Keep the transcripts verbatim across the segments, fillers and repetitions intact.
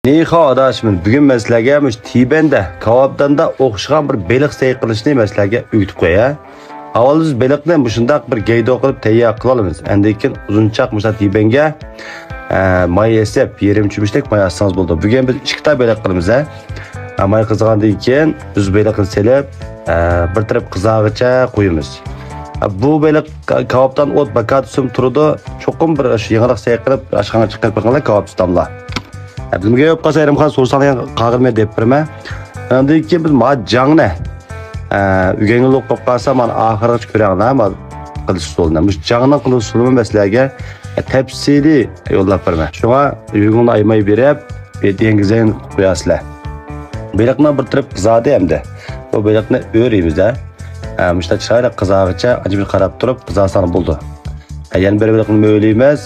نىخاۋ ئاداشىمىز، بۈگۈن مەن سىلەرگە مۇشۇ تىبەندە، كاۋاپداندا ئوخشىغان بىر بېلىق سەي قىلىشنى مەن سىلەرگە ئۆگىتىپ قوياي. ئاۋۋال بىز بېلىقنى مۇشۇنداق بىر گەيدو قىلىپ تەييار قىلىۋالىمىز. ئاندىن كېيىن ئۇزۇنچاق مۇشۇنداق تىبەنگە، ئە، ماي ئېسىپ، يېرىم چۆمۈچتەك ماي ئاسسىڭىز بولىدۇ. بۈگۈن بىز ئىككى تال بېلىق قىلىمىز، ھە. ئە، ماي قىزىغاندىن كېيىن بىز بېلىقنى سېلىپ، ئە، بىر تەرەپ قىزارغىچە قويىمىز. ئە، بۇ بېلىق كاۋاپتان ئوت باكاتىسىم تۇرىدۇ. چوقۇم بىر شۇ يېڭىلىق سەي قىلىپ، ئاشخانىغا چىقىرىپ بېقىڭلار، كاۋاپچى تاملار. ئە، بىلمىگەن يوق قالسا، ئايرىم خان سورىساڭلار، قاغىرمەن دەپ بېرىمەن. ئاندىن كېيىن بىز ما جاڭنى، ئە، ئۆگەنگىلى بولۇپ قالسا، مانا ئاخىرغىچە كۆرەڭلار، ما قىلىش ئۇسۇلىنى. مۇشۇ جاڭنىڭ قىلىش ئۇسۇلىنى مەن سىلەرگە، ئە، تەپسىلىي يوللاپ بېرىمەن. شۇڭا يۈرىكىڭلارنى ئايىماي بېرىپ، بىر دېڭىزدىن قوياسىلەر. بېلىقنىڭ بىر تەرىپى قىزاردى ئەمدى. بۇ بېلىقنى ئۆرۈيمىز، ھە. ھە، مۇشۇنداق چىرايلىق قىزارغىچە ئاجىبىر قاراپ تۇرۇپ قىزارساڭ بولدى. ھە، يەنە بىر بېلىقنى مۆۋلەيمىز.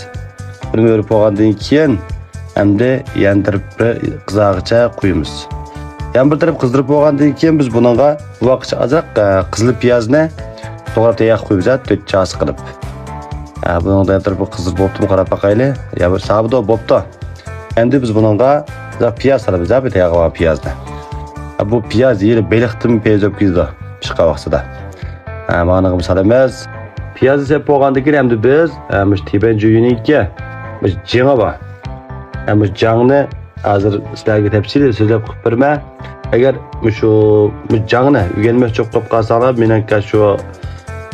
بۇنى مۆۋلەپ بولغاندىن كېيىن ئەمدى يەنە تەرىپى قىزارغىچە قويىمىز. يەنە بىر تەرەپ قىزدۇرۇپ بولغاندىن كېيىن بىز بۇنىڭغا بۇ ۋاقىتچە ئازراق، ھە، قىزىل پىيازنى توغراپ تەييار قىلىپ قويىمىز، ھە، تۆت چاسا قىلىپ. ھە، بۇنىڭدا يەنە تەرىپى قىزدۇرۇپ بوپتۇمۇ قاراپ باقايلى. يا بىر سابىدۇ بوپتۇ. ئەمدى بىز بۇنىڭغا پىياز سالىمىز، ھە، بۇ تەييار قىلغان پىيازنى. ھە، بۇ پىياز ھېلى بېلىقتىن پەيز بولۇپ كېتىدۇ پىشقان ۋاقتىدا. ھە، مانىغا سالىمىز. پىيازنى سېلىپ بولغاندىن كېيىن ئەمدى بىز، ھە، مۇشۇ تىبەن جۈيىنىڭكى مۇشۇ جېڭى بار. ھە، مۇشۇ جاڭنى ھازىر سىلەرگە تەپسىلىي سۆزلەپ قىلىپ بېرىمەن. ئەگەر مۇشۇ، مۇشۇ جاڭنى ئۆگەنمەكچى بولۇپ قالساڭلار، مېنىڭكى شۇ،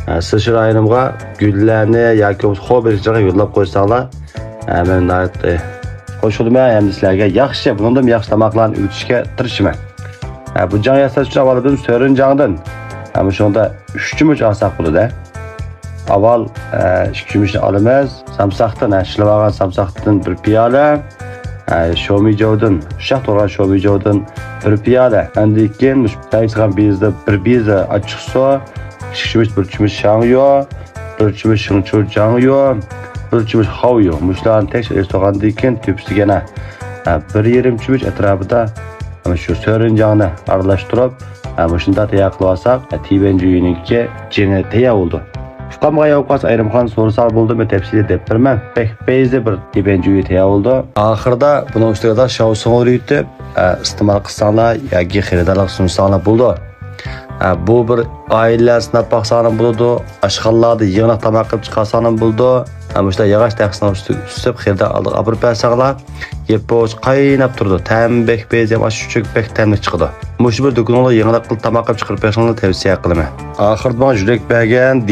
ھە، سىلشىر رايونۇمغا گۈللەرنى ياكى بولمىسا خور بېلىقچىلىقىنى يوللاپ قويساڭلار، ھە، مەن ناھايىتى خوش بولىمەن ھەمدە سىلەرگە ياخشى، بۇنىڭدىن ياخشى تاماقلارنى ئۆگىتىشكە تىرىشىمەن. ھە، بۇ جاڭ ياساش ئۈچۈن ئاۋۋال بىز سۆرۈن جاڭدىن، ھە، مۇشۇنىڭدا ئۈچ چۆمۈچ ئالساق بولىدۇ. ئاۋۋال، ھە، ئىككى چۆمۈچنى ئالىمىز. سامساقتىن، ھە، شىلىۋالغان سامساقتىن بىر پىيالە، ھە، شومىجاۋدىن، ئۇششاق توغرىغان شومىجاۋدىن بىر پىيالە. ئاندىن كېيىن مۇشۇ تەييارلىغان بىزدە بىر بىزە ئاچچىقسۇ، ئىككى چۆمۈچ، بىر چۆمۈچ شاڭيو، بىر چۆمۈچ شىڭچۇ جاڭيو، بىر چۆمۈچ خاۋيو. مۇشۇلارنى تەكشى ئېلىشتۇرغاندىن كېيىن تۆپىسىگە يەنە، ھە، بىر يېرىم چۆمۈچ ئەتراپىدا مانا شۇ سۆرۈن جاڭنى ئارىلاشتۇرۇپ، ھە، مۇشۇنداق تەييار قىلىۋالساق، ھە، تىبەن جۈيىنىڭكى جېڭى تەييار بولىدۇ. ئۇقمىغان يوق قالسا ئايرىم خان سورىساڭلار بولىدۇ، مەن تەپسىلىي دەپ بېرىمەن. بەك پەيزى بىر تىبەن جۈيى تەييار بولىدۇ. ئاخىرىدا بۇنىڭ ئۈستىگە شاۋسۇڭ ئۆرۈتۈپ، ئە، ئىستېمال قىلساڭلار ياكى خېرىدارلارغا سۇنساڭلار بولىدۇ. ئە، بۇ بىر ئائىلىلەر سىناپ باقساڭلار بولىدۇ. ئاشخانىلاردا يېڭىلىق تاماق قىلىپ چىقارساڭلار بولىدۇ. ئە، مۇشۇنداق ياغاچ تەخسىنىڭ ئۈستىگە ئۈسۈپ خېرىدار ئالدىغا ئاپىرىپ بەرسەڭلار، يەپ بولغۇچە قايناپ تۇرىدۇ. تەمى بەك پەيزى، ئاشۇ چۆچەك بەك تەملىك چىقىدۇ. مۇشۇ بىر دۇكىنىڭلار يېڭىلىق قىلىپ تاماق قىلىپ چىقىرىپ بېرىشىڭلارنى تەۋسىيە قىلىمەن. ئاخىرىدا ماڭا يۈرەك بەرگەن